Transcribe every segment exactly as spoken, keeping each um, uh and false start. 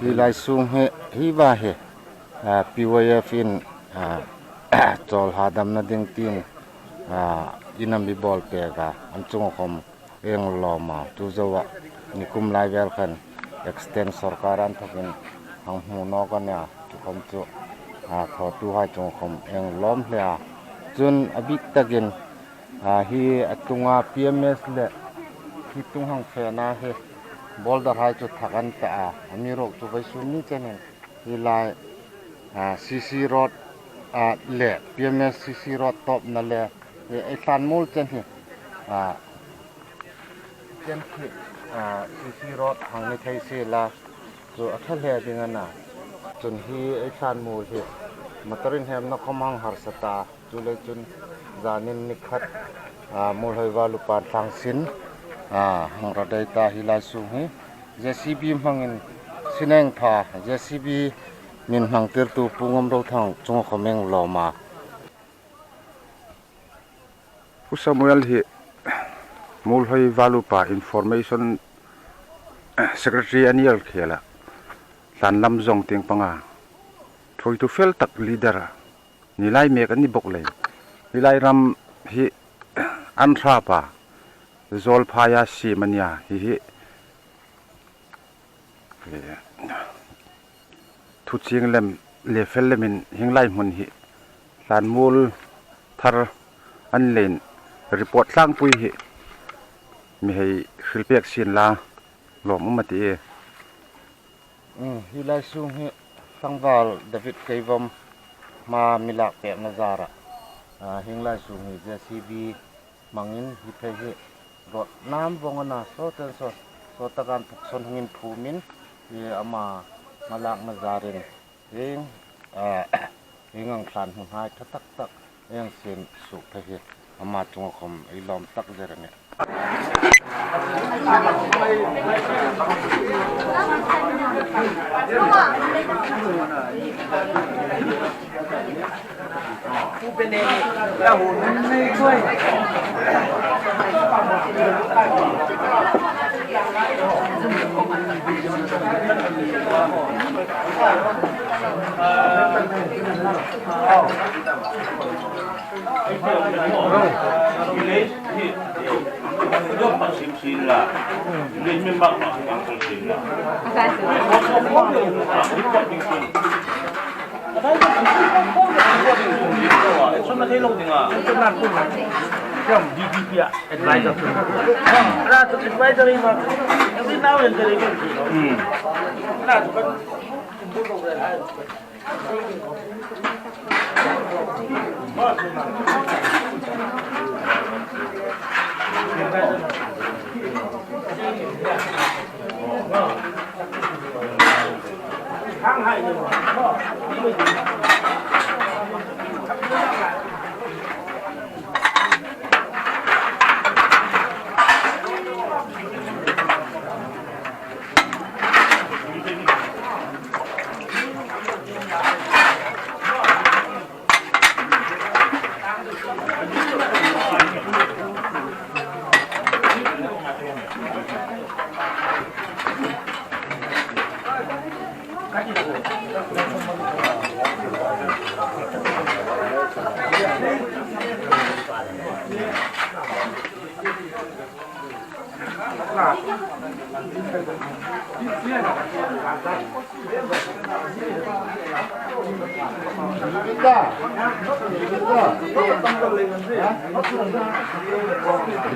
Hi lai sung hi, hi va hi, a, P Y F in, a, chawl hadamna ding tiin, a, in a mi bawl pek a, an chunga khawm ei lawm a, chu zoa nikum lai vel khan extend sawrkar an thawkin hang hmu nawk a nia, chu khawm chu, a, thawtuhai chunga khawm ei lawm hle a. Chun a bik takin, a, hi a tunga P M S le hi tung hang fena hi boulder hai chu thak an ta a, amiruokchu vawisun ni chenin hi lai, a, C C road, a, le P M S C C road tawpna le, e, ei tlan muol chen hi, a, chen hi, a, C C road hang ni thei si la, chu a ṭha hle ding a na. Chun hi ei tlan muol hi motor inhemna khawm hang harsa ta. Chuleiin chun zanin ni khat, a, Muolhoi Valupa thlang sin, a, hang ra dai ta hi lai sung hi. J C B hmangin sin ei pha, J C B min hmangtirtu Pu Ngam Rothang chunga khawm ei lawm a. Pu Samuel hi Muolhoi Valupa Information Secretary a ni el khela. Tlan lam zawng tieng panga thuoitu fel tak leader a ni lai mek a ni bawk leiin, hi lai ram hi an hrapa Zawlphaia siem a nia, hi hi, eh, thu chieng lem le fel lemin hieng lai hmun hi tlan muol thar a ni leiin report tlangpui hi mi hei hril pek sien la, lawm um a ti e. Mm, hi lai sung hi tlangval David Keivom hma mi lak pekna zara, a, hieng lai sung hi J C B hmangin hi phei hi rawt nam vawng a na, sawten saw, saw takan puksawn hung inphumin hi ama hma lakna zarin hieng, a, hieng ang tlan hmunhai ṭha tak tak ei siem suok phei hi ama chunga khawm ei lawm tak zel a nih.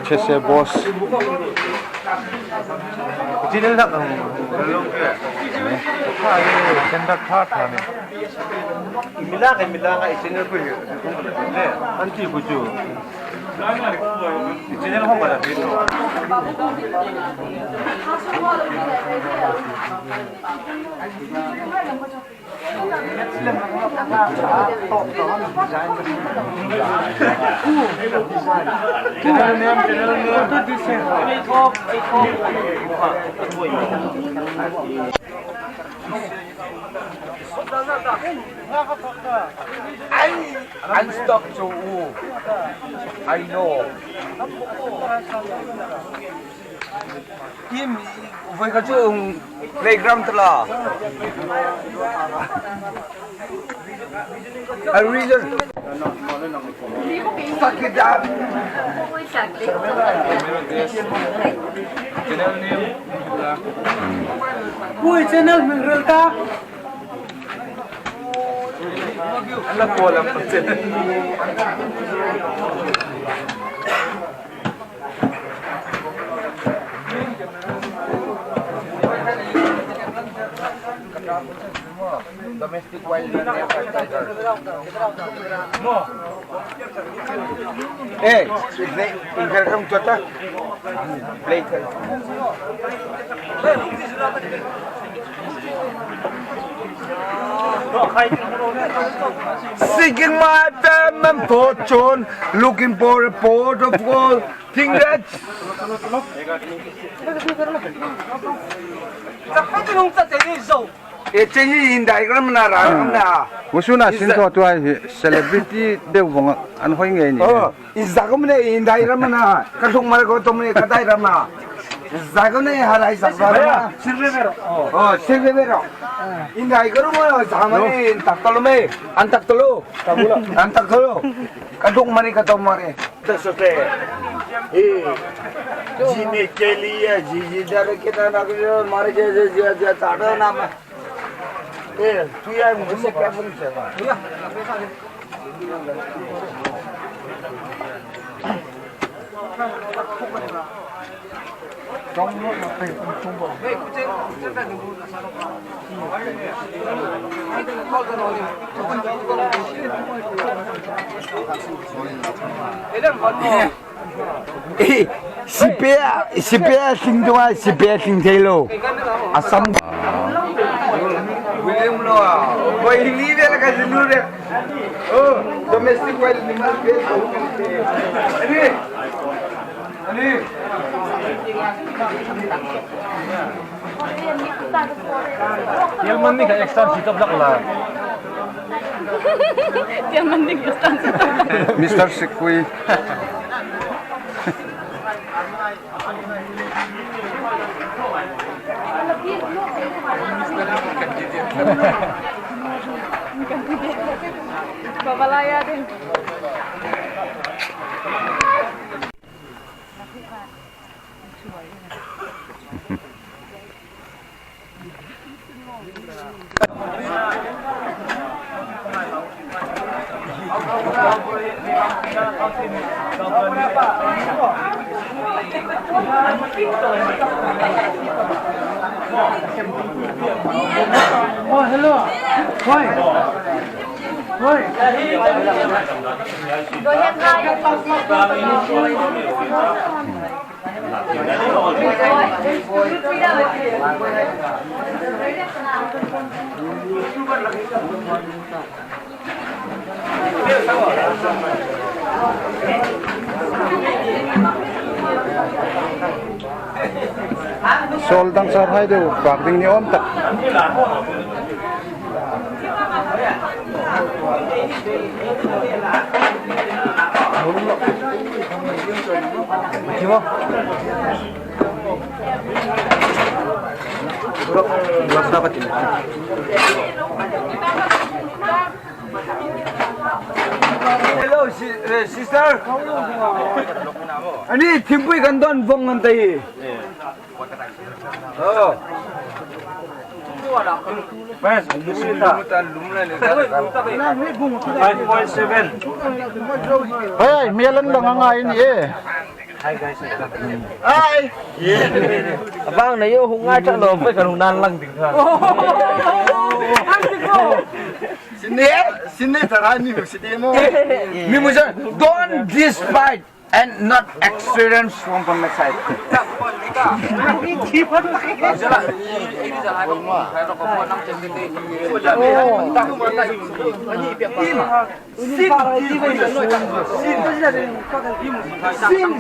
Chese boss. Channel dak ang. Channel dak tha tha ni. Imila ka imila ka channel ko hi. Anti ko chu. Channel hong ba la. An stop chu u. I know. Im, voi ka chu playground la. A reason. Suck it up. Channel name. Ui, channel hming rel ta. Ala ko lam pa chen. Domestic wild. Eh, play, in welcome to the play. Seeking my fame and fortune, looking for a pot of gold. Thing that. E, cheni in diagram na ra na. Usun a sin thaw tu ai hi celebrity deu vong an hoi ngei ni. Oh, in zagam ne in diagram na. Ka thung mar ko tum ne ka diagram na. Zagam ne ha lai zagam na. Silver. Oh, silver. In diagram na zagam ne in tak tolo me. An tak tolo. An tak tolo. Ka thung mar ka tum mar. Te so te. Eh. Jine ke liye, ji, ji, dar ke na, na, na, mare ke, je, je, je, ta, ta, na, ma. Eh, tu ya, mujhe se kya bolte hain? Eh, sipia, sipia sing tua, sipia sing thei lo. Assam. William lo, ah. Boy, ini dia lah kasi lu dia. Oh, domestic wild animal place. Ini. Ani. Tiel man ni ka extra sit up lak la. Tiel man ni ka extra sit up lak. Mister Sikui. Babalaya din. Oh, hello. Hoi. Hoi. Sawl dang sar hai deu, pak ding ni awm tak. Hello, si-, eh, sister. Ani, thimpui kan don vong an tai. Oh. Five point seven. Hei, mi lan dang ngai ni e. Hi, guys. Hi. Abang na yo hung ngai ta lo, pe kan hung nan lang ding kha. Sini, sini tara ni mu sini mo. Mi mu sa, don't despise and not experience from the side. Sin, sin,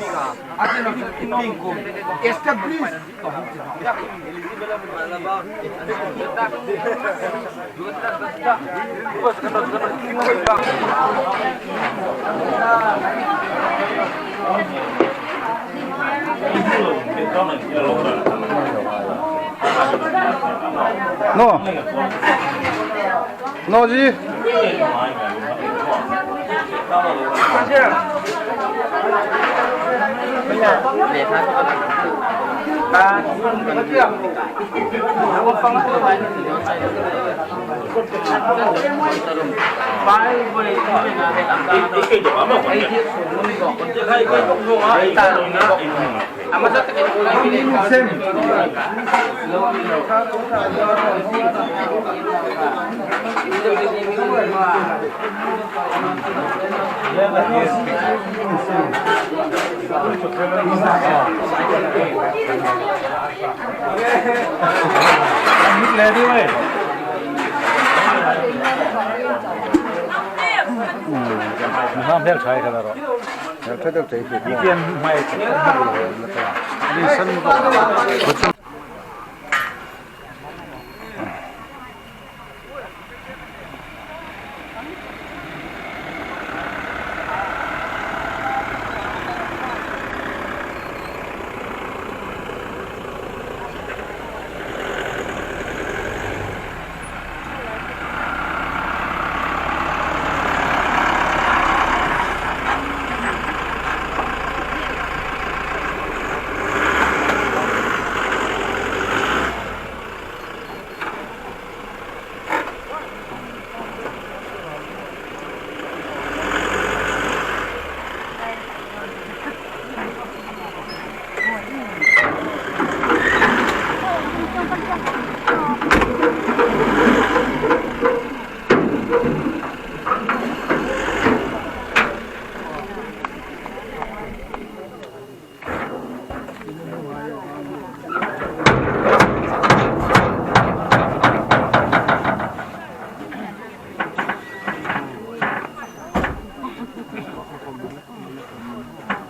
establish. No. No, ji.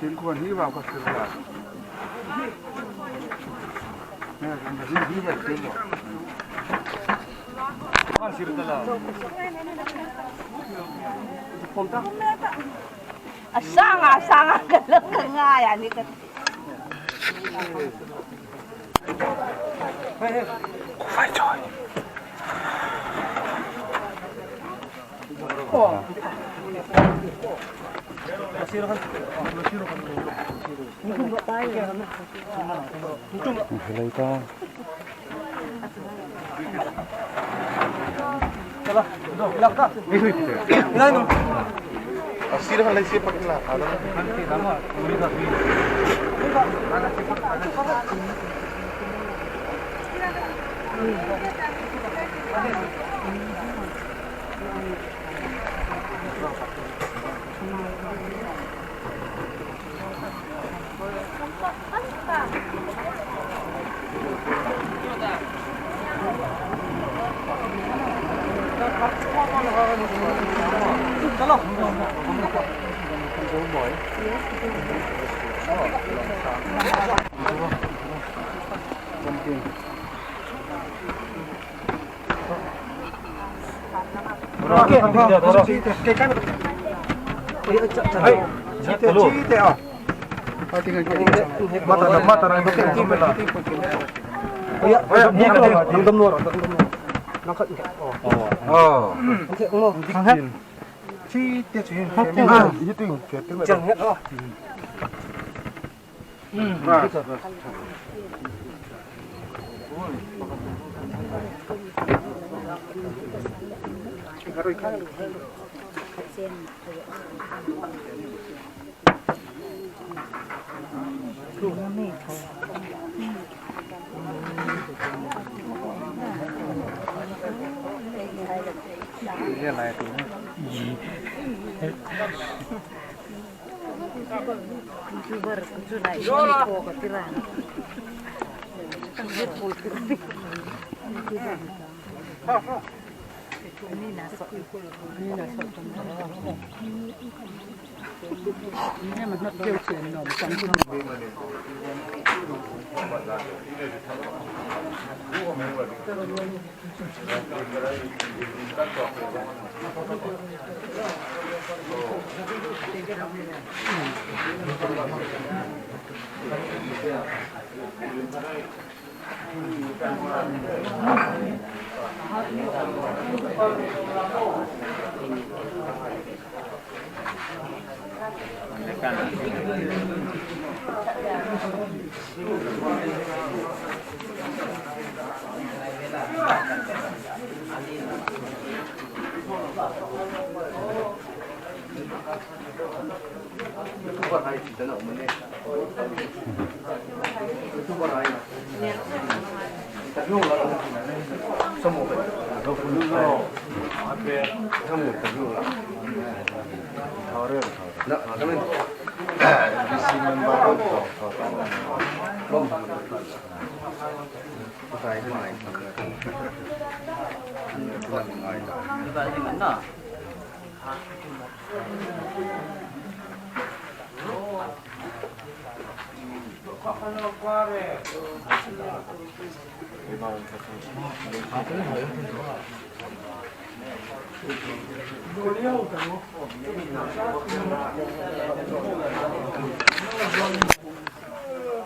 Tin kuan hi va ka sir la. Ne kan hi hi ya tin lo. Kan sir ta la. Pom ta. A sanga, a sanga ka lo ka ngai a ni ka.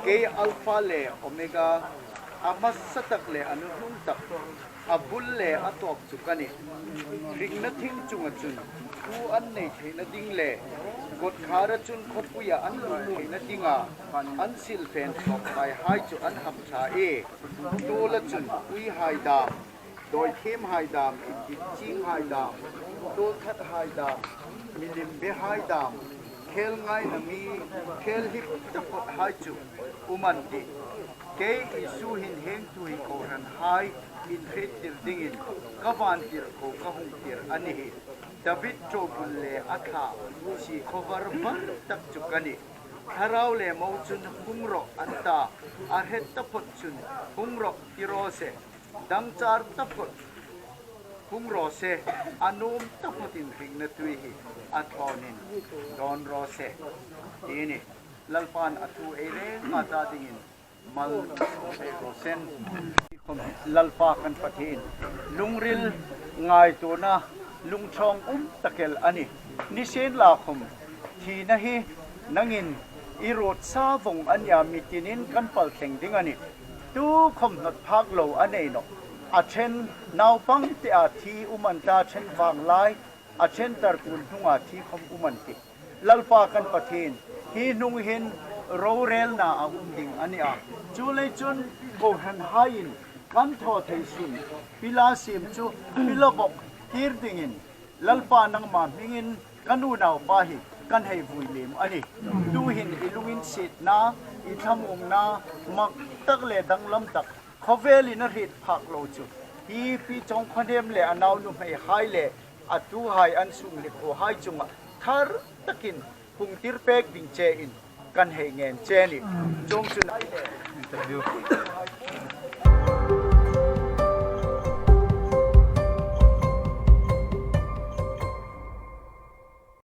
Kei Alpha le Omega, a hmasa tak le a nuhnung tak, a bul le a tawp chu ka nih. Hringna thing chunga chun thu an nei theina ding le kawtkhara chun khawpuia an lut theina dinga an silfen thlawphaihai chu an hap ṭha e. Tuola chun uihai dam, dawithiemhai dam, indik chinghai dam, tuolthathai dam, milim behai dam, khel ngaina mi, khel hlip taphawthai chu um an tih. Kei Isu hin hieng tu hi kohranhai inhriettir dingin ka vantirko ka hung tir a ni hi. David ṭobul le a thla, si khawvar var tak chu ka nih. Thlarau le mo chun hung rawh an ta, a hre taphawt chun hung rawh ti raw se. Dangchar taphawt hung raw se, a nuom taphawtin hringna tui hi a thlawnin dawn raw se, ti a nih. Lalpan a thu ei renga ta dingin mal raw se. Lalpa kan Pathien, lungril ngaituona lungṭhawng um tak el a nih. Nisienlakhawm, thina hi nangin i ruotsa vawng a nia mi tinin kan palthleng ding a nih. Tukhawm hnawt phak lo a nei nawh. A ṭhen naupangtea thi um an ta, ṭhen vanglai, a ṭhen tarkun hnunga thi khawm um an tih. Lalpa kan Pathien, hi hnung hin rorelna a um ding a nih a. Chuleiin chun kohranhaiin kan thaw thei sun, pila siem chu pila bawk tir dingin, Lalpa nangma hmingin kan unaupa hi kan hei vui lem a nih. Tuhin i lunginsietna, i thlamuongna, mak tak le danglam tak, khawvelin a hriet phak lo chu hi Pi Chawngkhawhnem le a nau nuhmeihai le a tuhai an sunglikhuohai chunga thar takin hung tir pek ding chein kan hei ngen che a nih. Chuongchun interview.